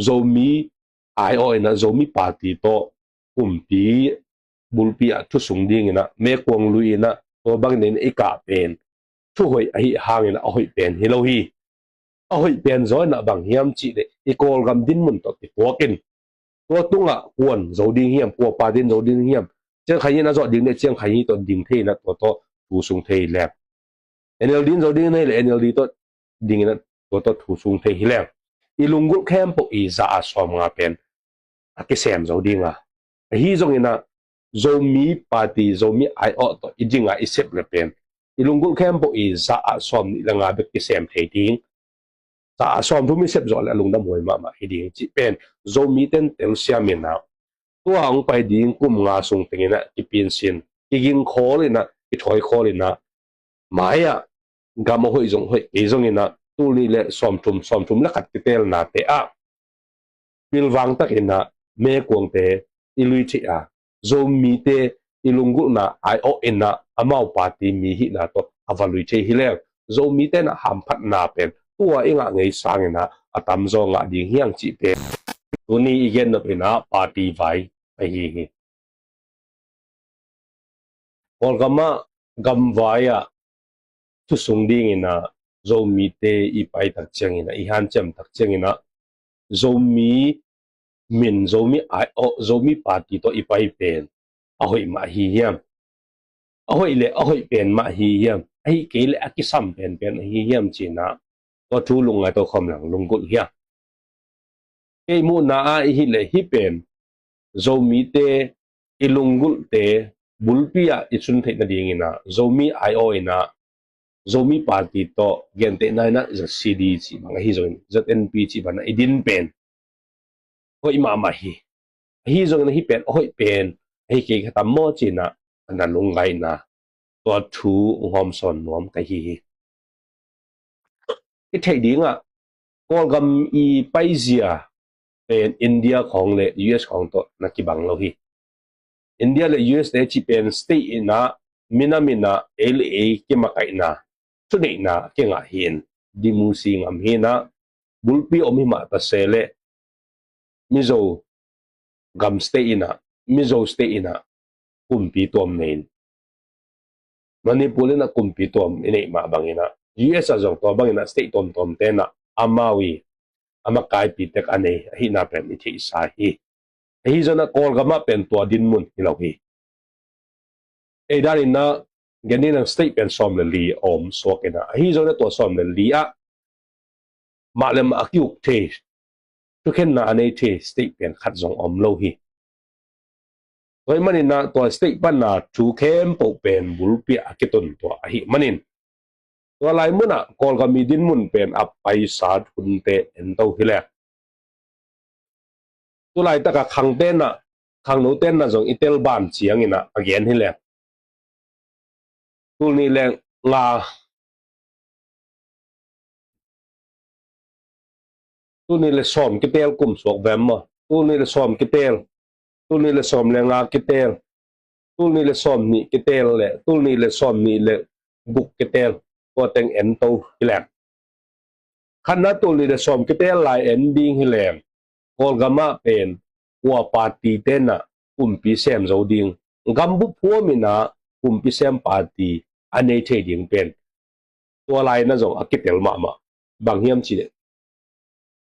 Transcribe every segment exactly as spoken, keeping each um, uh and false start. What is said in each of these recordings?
Zomi aiawh in ah Zomi party tawh kumpi bulpi ah thusung ding in ah mekuang lui in ah tua bangin i kah pen thuhoih ahi hangin ah a hoih pen hi lo hi. A hoih pen zaw in ah bang hiam cih leh i Kawlgam dinmun tawh kituak in tua tungah kuan zo ding hiam, kua party in zo ding hiam, Chiang Khai-hi in a zawh ding leh Chiang Khai-hi tawh ding thei in ah tua tawh thusung thei hi leng, NLD in zo ding in ah leh NLD tawh ding in ah tua tawh thusung thei hi leng, i lunggulh khempeuh i za ah sawmnga pen a kisem zo ding a, ahi zongin ah Zomi party, Zomi aiawh tawh i ding a i sep leh pen i lunggulh khempeuh i za ah sawmnih leh nga bek kisem thei ding. Za ah sawmthum i sep zawh leh a lungdam huai mahmah hi ding cih pen Zomite in telsiam in ah tua hong pai ding kum nga sung teng in ah kipinsin, kiging khawl in ah, kithawi khawl in ah, mai-ah gam a hoih zong hoih kei zongin ah tul nih leh sawmthum, sawmthum leh khat kitelnate ah pilvang tak in ah mekuangte i lui thei a, Zomite i lunggulhna aiawh in ah amau party mi hihna tawh a va lui thei hi leng, Zomite in ah hamphatna pen tua i ngah ngei sangin ah a tamzaw ngah ding hi hang cih pen tuni i gen nop in ah party vai ahi hi. Kawlgam ah gamvai ah thusung ding in ah Zomite i pai tak ciangin ah, i hanciam tak ciangin ah, Zomi min, Zomi aiawh, Zomi party tawh i pai pen a hoih mah hi hiam? A hoih leh a hoih pen mah hi hiam? Ahi kei leh a kisam penpen ahi hiam ci-in ah tua thu lungngaih to khawm leng lunggulh hi a. Kei muhna ah i hih leh hih pen Zomite i lunggulhte bulpi ah i sun theih nadingin ah Zomi aiawh in ah Zomi party tawh gentehna in ah ZCD cih bang ahi zongin ZNP cih bang ah i din pen hoih mahmah hi. Ahi zongin ah hih pen a hoih pen ahi kei ka tam maw ci-in ah ka na lungngaihna tua thu hong hawmsawn nuam ka hi hi. I theih dingah Kawlgam i paizia pen India khawng leh US khawng tawh na kibang lo hi. India leh US te cih pen state in ah minam in ah ei leh ei kimakaihna, thuneihna kingah hi-in, democracy ngam hi-in ah bulpi om hi mah ta se leh Mizo gam state in ah, Mizo state in ah kumpi tuam nei in, Manipur in ah kumpi tuam i neih mah bangin ah US ah zong tua bangin ah state tuamtuamte in ah amau i a makaipi tek a nei ahihna pen i theihsa hi. Ahi zongin ah Kawlgam ah pen tua dinmun hi lo hi. Ei dan in ah gen ding in ah state pen sawm leh li a om suak in ah, ahi zongin ah tua sawm leh li ah mah leh mah a ki-uk thei, thukhenna a nei thei state pen khat zong om lo hi. Tua ahih manin ah tua state pan ah thu khempeuh pen bulpi ah a kitun tua ahih manin tua lai mun ah Kawlgam i dinmun pen a paisa hunte en to hi leh, tu laitak ah khangte in ah, khangnote in ah zong i tel ban ciangin ah a gen hi leh, tul nih leh nga, tul nih leh sawm kitel kum suak vem maw? Tul nih leh sawm kitel, tul nih leh sawm leh nga kitel, tul nih leh sawm nih kitel leh tul nih leh sawm nih leh guk kitel, tua teng en to hi leh, khatna tul nih leh sawm kitel lai en ding hi leh, Kawlgam ah pen kua party te in ah kumpi sem zo ding, gambup huam in ah kumpi sem party a nei thei ding pen tua lai in ah zong a kitel mahmah. Bang hiam cih leh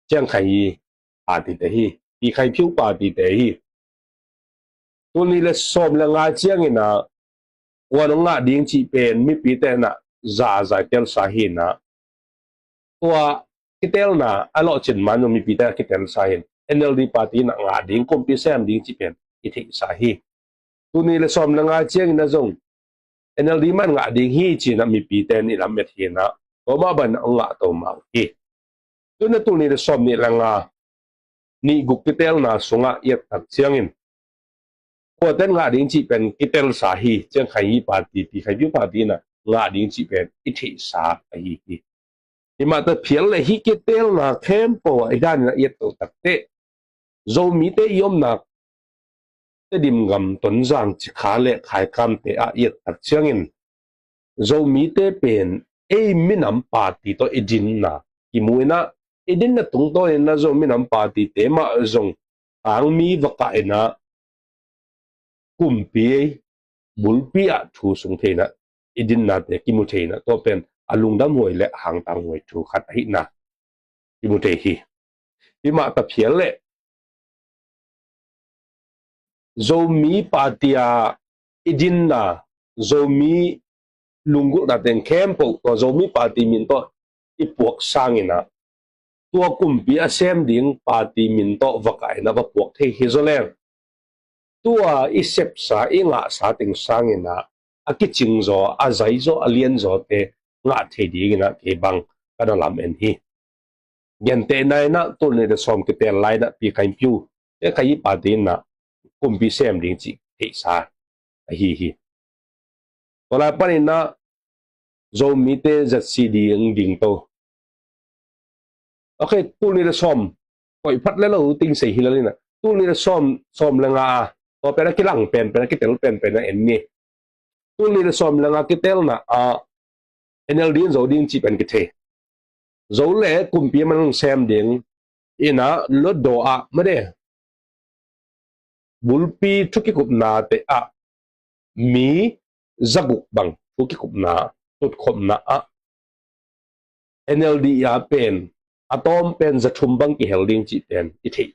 Chiang Khai-hi party te hi, Pi Khai Phiu party te hi. Tul nih leh sawm leh nga ciangin ah kuan hong ngah ding cih pen mipite in ah za a za telsa hi in ah, tua kitelna a lawhcin man zong mipite a kitelsa hi in, NLD party in ah ngah ding, kumpi sem ding cih pen i theihsa hi. Tul nih leh sawm leh nga ciangin ah zong NLD mah in ngah ding hi ci-in ah mipite in i lamet hi in ah, tua mah bangin ah hong ngah to mah uh hi. Tu-in ah tul nih leh sawm nih leh nga, nih guk kitelna sungah i et tak ciangin kuate in ngah ding cih pen kitelsa hi. Chiang Khai-hi party, Pi Khai Phiu party in ah ngah ding cih pen i theihsa ahi hi. Hi mah ta phial leh hih kitelna khempeuh ah i dan in ah i et to tak teh, Zomite i omna Tedim gam Tonzang, Cikha leh Khaikamte ah i et tak ciangin Zomite pen ei minam party tawh i dinna kimu in ah, i dinna tungtawn inah Zomi nam party te mah zong tangmi vakah inah kumpi ei bulpi ah thu sung thei inah i dinnate kimu thei inah tua pen a lungdam huai le hangtang huai thu khat ahihna kimu thei hi. Himah ta phial le Zomi party a i dinna, Zomi lunggulhna teng khempeuh tua Zomi party min tawh i puak sang inah tua kumpi a sem ding party min tawh vakah inah va puak thei hi zaw leng tua i sepsa i ngahsa teng sang inah a kicing zaw, a zai zaw, a lian zaw te ngah thei ding inah kei bang ka na lam en hi. Gentehna inah tul nih le sawm kitel lai inah Pi Khaing Pyu te kha i party inah kumpi sem ding cih theihsa ahi hi. Tua lai pan inah Zomite Z C D ding ding to. Ok, tul nih le sawm koih phat le lo ting sei hi lel inah tul nih le sawm, sawm le nga a tua pen a kilang pen pen a kitel pen pen a en ni. Tul nih le sawm le nga kitelna ah N L D in zo ding cih pen kithei. Zo le kumpi a man hong sem ding inah Hluttaw ah made bulpi thu kikupna te ah mi zaguk bang thu kikupna tutkhopna ah N L D a pen a tawm pen zathum bang kihel ding cih pen i theih.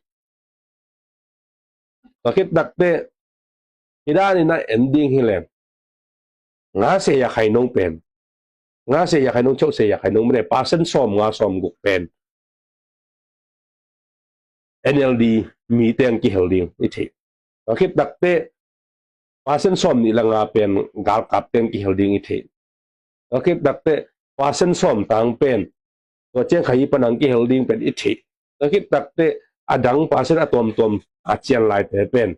Tua khit takte hi dan inah en ding hi leng nga se ya khainong pen nga se ya khainong chauh se ya khainong mene percent sawm nga sawm guk pen N L D mi teng kihel ding i theih. Tua khit takte percent sawm nih le nga pen galkap teng kihel ding i theih. Tua khit takte percent sawm tang pen tua ciang kha i panang kihel ding pen i theih. Tua khit takte a dang percent a tuamtuam a cian laite pen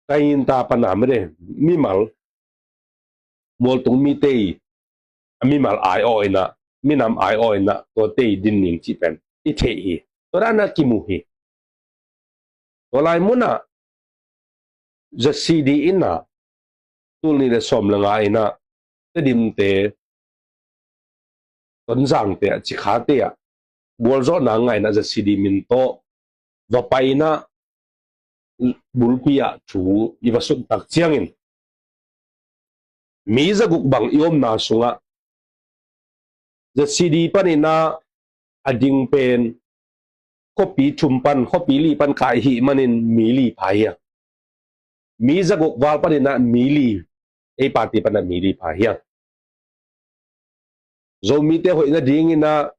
ka in ta pana mede mimal mualtung mi tei a mimal ai aw inah minam ai aw inah tua tei din ning cih pen i theih hi. Tua dana kimu hi. Tua lai munah Z C D inah tul nih le sawm le nga inah Tedimte Tonzangte ah Cikhate ah gualzawhna ngaina Z C D min tawh va paina bulpi ah thu i va suttak ciangin mi zaguk bang i omna sungah Z C D paninah a ding pen khuapi thum pan khuapi li pan kha i hih manin mi li pha hi a, mi zaguk val paninah mi li, ei party panah mi li pha hi a. Zomite hoih nadinginah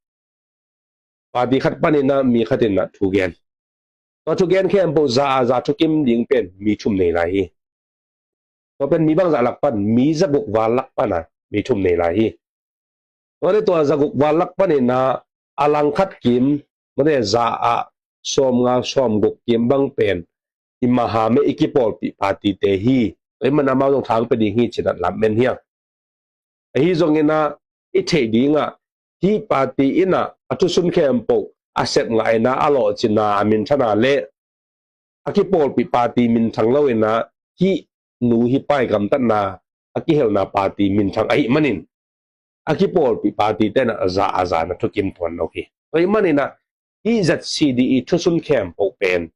party khat paninah mi khatinah thugen. Tua thugen khempeuh za a za thukim ding pen mi thum nei lai hi. Tua pen mi bangzah lak pan, mi zaguk val lak pana mi thum nei lai hi. Tua le tua zaguk val lak paninah a langkhat kim mate za ah sawm nga sawm guk kim bang pen i maha me i kipawlpih party te hi. Tua i man amau zong thang pe ding hi cinat lam men hiang. Ahi zonginah i theih dingah hih party inah a thusun khempeuh a sep ngaina a lawhcina a minthana le a kipawlpih party minthang loinah hih nu hih pa i gamtatna a kihelna party minthang ahih manin a kipawlpih party tenah a za a zana thukim tuan lo hi. Tua ahih maninah hih Z C D i thusun khempeuh pen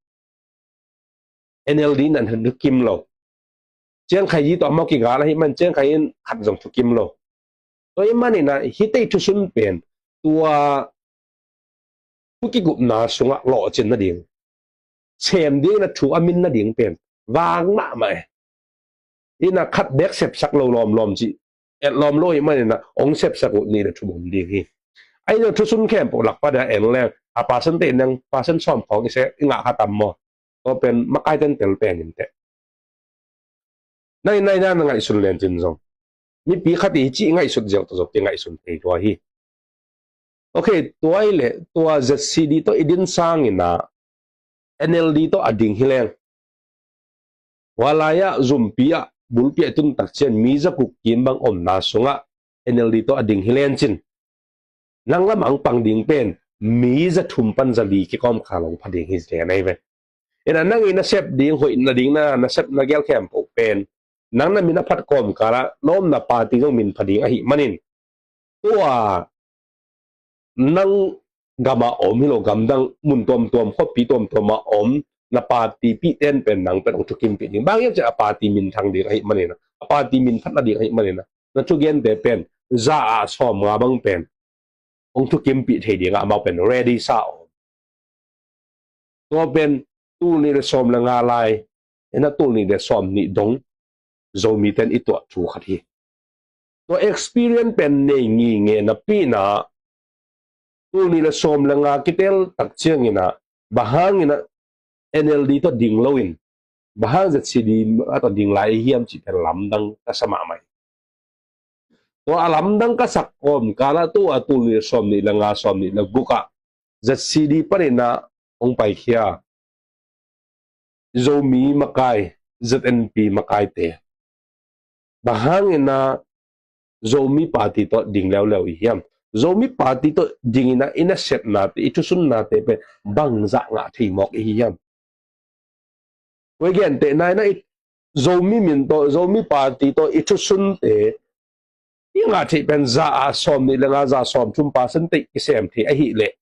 N L D in an thukim lo. Ciangkhai yi tawh amau kigal ahih man ciangkhai in khat zong thukim lo. Tua ahih maninah hih tei thusun pen tua thu kikupna sungah lawhcin nading, sem dingin a thu a min nading pen vang mahmah e. Inah khat bek sepsak lo lawmlawm cih et lawm lo ahih maninah ong sepsak uh nih le thum om ding hi. Ahi zong thusun khempeuh lak pana en leng a percent te nang percent sawm khawng i se i ngah kha tam maw? Tua pen makai ten tel pengin teh. Nai nai na na ngaihsun lencin zong mipi khat i cih ngaihsut ziau tawh zong kingaihsun thei lua hi. Ok, tua i le tua Z C D tawh i din sanginah N L D tawh a ding hi leng. Tua lai-ah zumpi ah bulpi ah i tuntak cian mi zaguk kim bang omna sungah N L D tawh a ding hi lencin nang lamah ang pang ding pen mi zathum pan zali kikawm kha lo pha ding hi ci thei a nei ve. Inah nang i nasep ding hoih nading na nasep na gel khempeuh pen nang na min a phat kawmkalah na omna party zong min pha ding ahih manin tua nang gam a om hi lo, gamdang mun tuamtuam, khuapi tuamtuam a om na party pihten pen nang pen hong thukimpih ding. Bang hiam cih leh a party minthang ding ahih manin ah, a party minthanna ding ahih manin ah, na thugente pen za ah sawmnga bang pen hong thukimpih thei dingah amau pen ready sa om. Tua pen tul nih le sawm le nga lai, ena tul nih le sawm nih dong Zomite in i tuah thu khat hi. Tua experience pen nei nginge napi-in ah tul nih le sawm le nga kitel tak ciangin ah, bang hangin ah N L D tawh ding loin, bang hang Z C D tawh ding lai i hiam cih pen lamdang ka sa mahmah hi. Tua a lamdang ka sak kawmkal ah tua tul nih le sawm nih le nga, sawm nih le guk ah Z C D panin ah hong paikhia Zomi makai, Z N P makaite, bang hangin ah Zomi party tawh ding leuleu i hiam? Zomi party tawh dingin ah i nasepnate, i thusunnate pen bangzah ngah thei mawk i hiam? Tua i gentehna in ah i Zomi min tawh, Zomi party tawh i thusunte i ngah theih pen za ah sawm nih le nga, za sawm thum percent teh kisem thei ahih leh,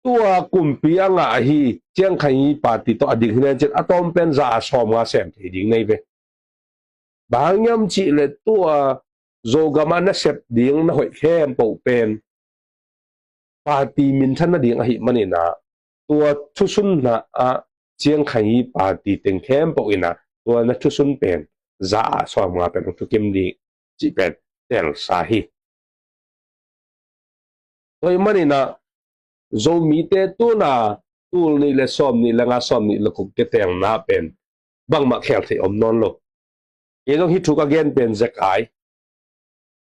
tua kumpi a ngah ahi Ciang Khai Ngi party tawh a ding hi len cin a tawm pen za ah sawmnga sem thei ding nei ve. Bang hang hiam cih leh tua Zogam ah nasep ding na hoih khempeuh pen party minthan nading ahih manin ah, tua thusunna ah Ciang Khai Ngi party teng khempeuh in ah tua na thusun pen za ah sawmnga pen hong thukim ding cih pen telsa hi. Tua ahih manin ah Zomite tu-in ah tul nih le sawm nih le nga, sawm nih le guk kitelna pen bangmah khel theih om nawn lo. Kei zong hih thu ka gen pen zekai.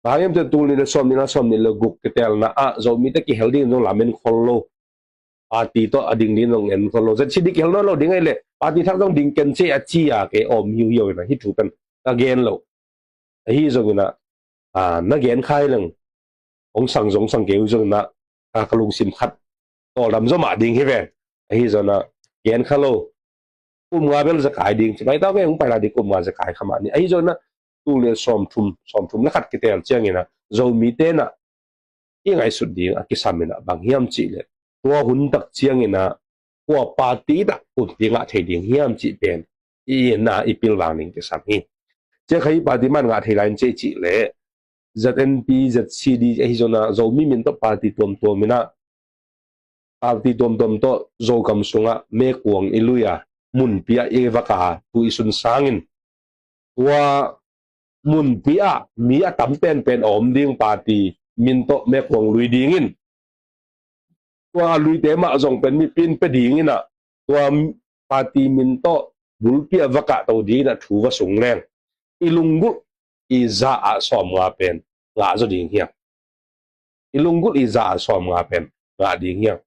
Bang hang hiam cih leh tul nih le sawm nih le nga, sawm nih le guk kitelna ah Zomite kihel ding zong lamen khol lo. Party tawh a ding ding zong en khol lo. Z C D kihel nawn lo ding ahih leh party thak zong ding ken ci a ci a, kei om hiuhiau in ah hih thu pen ka gen lo. Ahi zongin ah, ah, na gen kha hi leng, hong sang zong sang kei uh zongin ah, ah, ka lungsim khat tawldam zaw mah ding hi ve. Ahi zongin ah gen kha lo. Kum nga bel zekai ding ci, pai tau kei, hong pai lai ding kum nga zekai kha mah ni. Ahi zongin ah tul nih le sawm thum, sawm thum le khat kitel ciangin ah Zomite in ah i ngaihsut ding a kisam in ah bang hiam cih leh, tua hun tak ciangin ah kua party tak kumpi ngah thei ding hiam cih pen i en a i pilvang ding kisam hi. Ciang Khai Ngi party mah in ngah thei lai in cih cih leh Z N P, Z C D ahi zongin ah Zomi min tawh party tuamtuam in ah, party tuamtuam tawh Zogam sungah mekuang i lui a, munpi ah i va ka thu i sun sangin, tua munpi ah mi a tam penpen a om ding, party min tawh mekuang lui dingin, tua a luite mah zong pen mipi in pia dingin ah, tua party min tawh bulpi ah va kahto dingin ah thu va sung leng, i lunggulh i za ah sawmnga pen ngah zaw ding hiam? I lunggulh i za ah sawmnga pen ngah ding hiam?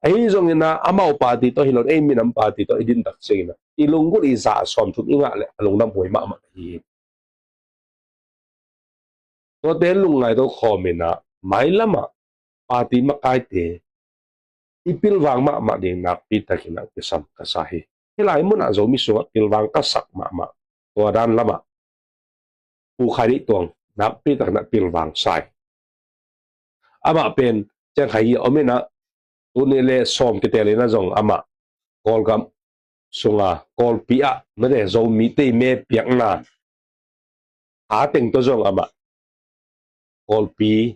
Ahi zongin ah amau party tawh hi lo in, ei minam party tawh i din tak ciangin ah i lunggulh i za ah sawmthum i ngah leh a lungdam huai mahmah hi. Tuate lungngaito khawm in ah mailam ah party makaite i pilvang mahmah ding nakpi takin ah kisam ka sa hi. Hih lai mun ah Zomi sungah pilvang ka sak mahmah, tua dan lam ah Pu Khai Neih Tuang nakpi takin ah pilvang sa hi. Amah pen Ciang Khai Ngi ah om in ah, tul nih le sawm kitel in ah zong amah Kawlgam sunga Kawlpi ah mate Zomite i me piakna a teng tawh zong amah Kawlpi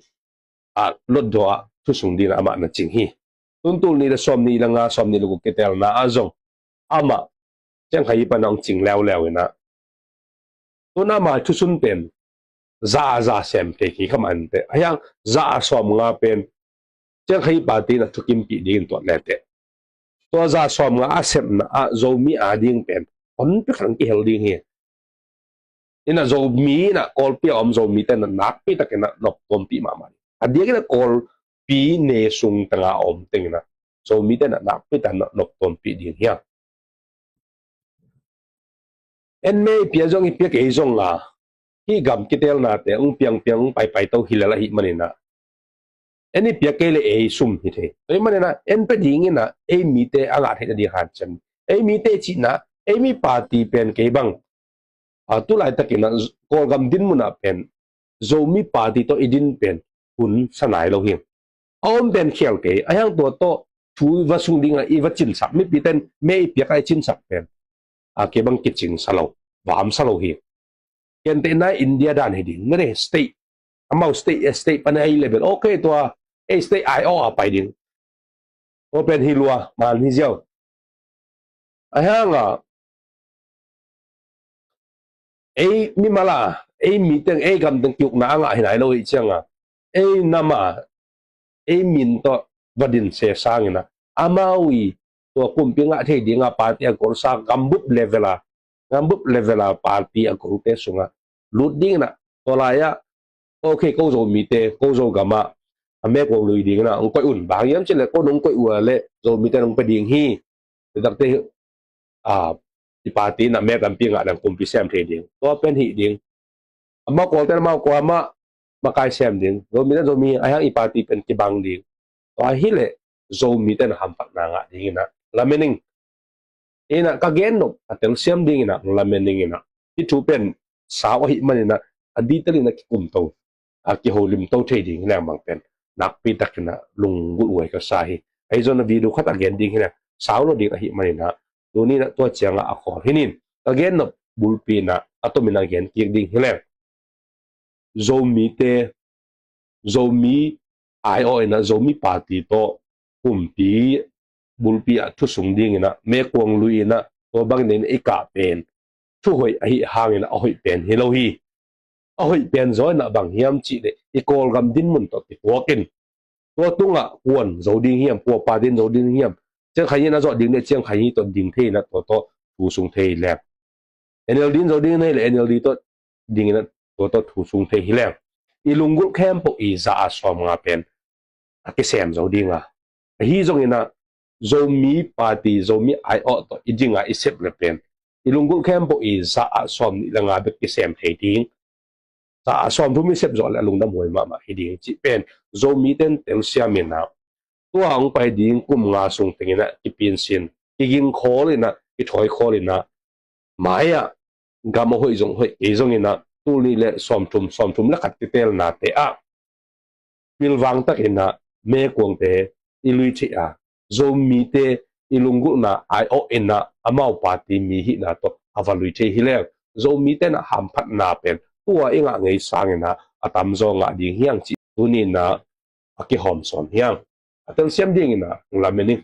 ah lotdaw ah thusung dingin ah amah na cing hi. Tun tul nih le sawm nih le nga, sawm nih le guk kitelna ah zong amah Ciang Khai Ngi pan ah hong cing leuleu in ah, tun amah thusun pen za ah za sem kei kei kha mah inteh. Ahi hang za ah sawmnga pen Ciang Khai Ngi party in ah thukimpih dingin tuat leteh, tua za ah sawmnga a sepna ah Zomi a ding pen honpi khat hong kihel ding hi. In ah Zomi in ah Kawlpi a om Zomite in ah nakpi takin ah noptuampih mahmah ding. A diakin ah Kawlpi ne sung tengah a om teng in ah Zomite in ah nakpi takin ah noptuampih ding hi a. En me i pia zong i pia kei zong a, hih gam kitelnate hong piangpiang hong paipai to hi lel ahih manin ah, en i pia kei le ei sum hi thei. Tua ahih manin ah en pia dingin ah ei mite a ngah theih nading hanciam. Ei mite cihna, ei mi party pen kei bang, a, tu laitakin ah Kawlgam din mun ah pen Zomi party tawh i din pen hun sa nai lo hi. A om pen khial kei a hiang tua tawh thu va sung ding a i va cinsak mipi ten me i piak a i cinsak pen a kei bang kicing sa lo, vam sa lo hi. Kentehna India dan hi ding na dei state, amau state, state pan a i level okay tua ei state ai aw a pai ding. Tua pen hi lua man hi ziau. A hiang a ei mimal a ei mi teng ei gam teng kiukna a ngah hi nai lo hi ciang a ei nam a ei min tawh va din se sangin a amau i tua kumpi ngah thei ding a party a golsa gambup level a gambup level a party a golte sungah lut dingin a tua lai ah okay ko Zomite ko Zogam ah a mekuang lui dingin a hong koih un bang hiam cih leh ko nong koih uh a leh Zomite nong pe ding hi. Tua takte a i party in a mek lampi ngah dang kumpi sem thei ding tua pen hih ding. Amau kualte amau kua mah makai sem ding Zomite Zomi a hiang i party pen kibang ding. Tua hi leh Zomite na hamphatna ngah dingin a lamen ing. Ina ka gen nop a telsiam dingin a lamen ing ina hih thu pen sau ahih manin a a detail in a kikum to a kiholim to thei ding hi leng bang pen nakpi takin a lunggulh huai ka sa hi. Ahi zong a video khat a gen ding hi leng sau lo ding ahih manin a tuni in a tua ciang a a khawl hi nin ka gen nop bulpi in a a tomin a gen kik ding hi leng Zomite Zomi ai aw in a Zomi party tawh kumpi bulpi ah thu sung dingin a mekuang lui in a tua bangin a i kah pen thu hoih ahih hangin a hoih pen hi lo hi. A hoih pen zaw in a bang hiam cih leh i Kawlgam dinmun tawh kituak in tua tungah kuan zo ding hiam kua party in zo ding hiam ciang khaini in a zawh ding leh ciang khaini tawh ding thei in a tua tawh thu sung thei leng. NLD in zo ding in a hi leh NLD tawh ding in a tua tawh thu sung thei hi leng. I lunggulh khempeuh i za a sawm nga pen a kisem zo ding a ahi zongin a Zomi party Zomi ai aw tawh i ding a i sep le pen i lunggulh khempeuh i za a sawm nih le nga bek kisem thei ding. Za a sawm thum i sep zawh le a lungdam huai mahmah hi ding cih pen Zomite in telsiam in a tua hong pai ding kum nga sung tengin a kipinsin kiging khawl in a kithawi khawl in a mai ah gam a hoih zong hoih kei zongin a tul nih le sawm thum sawm thum le khat kitelnate ah pilvang takin a mekuangte i lui thei a Zomite i lunggulhna ai aw in a amau party mi hihna tawh a va lui thei hi leng Zomite in a hamphatna pen tua i ngah ngei sangin a a tamzaw ngah ding hiang cih tuni in a a kihawm sawn hiang. A telsiam dingin a lamen ing.